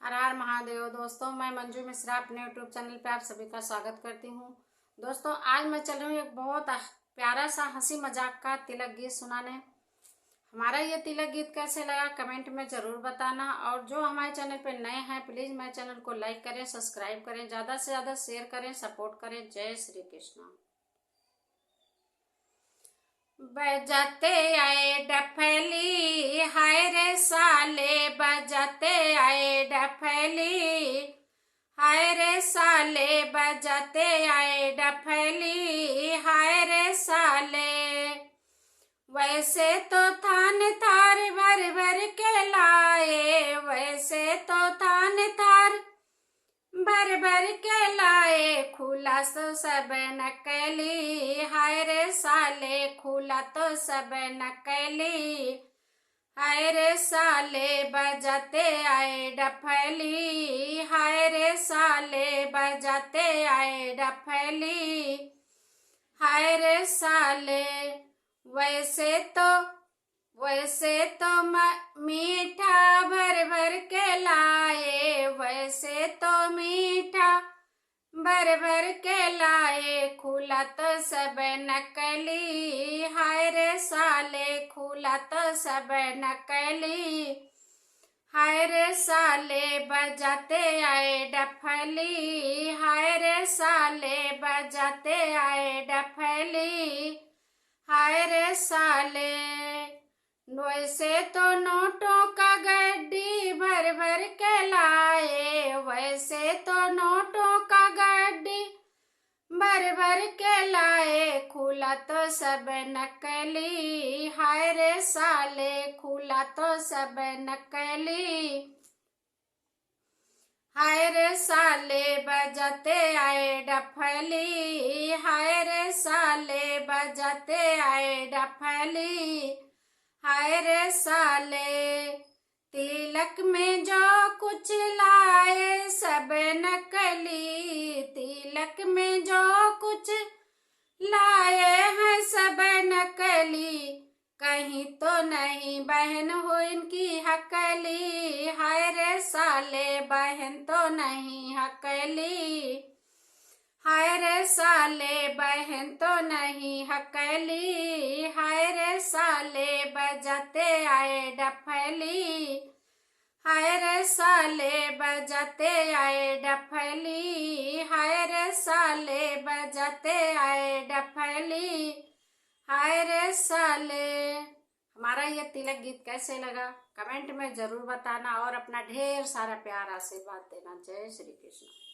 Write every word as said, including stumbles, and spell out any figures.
हर हर महादेव। दोस्तों, मैं मंजू मिश्रा अपने YouTube चैनल पे आप सभी का स्वागत करती हूँ। दोस्तों, आज मैं चल रही हूँ एक बहुत अह-, प्यारा सा हंसी मजाक का तिलक गीत सुनाने। हमारा ये तिलक गीत कैसे लगा, कमेंट में ज़रूर बताना, और जो हमारे चैनल पे नए हैं, प्लीज मेरे चैनल को लाइक करें, सब्सक्राइब करें, ज़्यादा से ज़्यादा शेयर करें, सपोर्ट करें। जय श्री कृष्णा। बजते आए डफली, हाय रे साले, बजते आए डफली, हाय रे साले, बजते आए डफली, हाय रे साले। वैसे तो थान थार भर भर के लाए, वैसे तो थान थार भर भर के लाए, खुला तो सब नकली, हाय रे साले, खुला तो सब नकली। हाय रे साले, बजते आए डफली, हाय रे साले, बजते आए डफली, हाय रे साले। वैसे तो, वैसे तो म-, मीठा भर भर के लाए, वैसे तो मीठा भर भर के लाए, खुला तो सब नकली, हाय रे साले, खुला तो सब नकली। हाय रे साले, बजते आए डफली, हाय रे साले, बजते आए डफली, हाय रे साले। वैसे तो नोटों का गड्डी भर भर के लाए, वैसे तो नोटों का गड्डी भर भर के लाए, खुला तो सब नकली, हाय रे साले, खुला तो सब नकली। हाय रे साले, बजते आए डफली, हाय रे साले, बजते आए डफली, हाय रे साले। तिलक में जो कुछ लाए सब नकली, तिलक में जो कुछ लाए हैं सब नकली, कहीं तो नहीं बहन हो इनकी हकली, हाय रे साले, बहन तो नहीं हकली। हाय रे साले, बहन तो नहीं हकली, हाय रे साले, बजते आए डफली, हाय रे साले, बजते आए डफली, हाय रे साले, बजते आए डफली, हाय रे साले। हमारा ये तिलक गीत कैसे लगा, कमेंट में ज़रूर बताना और अपना ढेर सारा प्यार आशीर्वाद देना। जय श्री कृष्ण।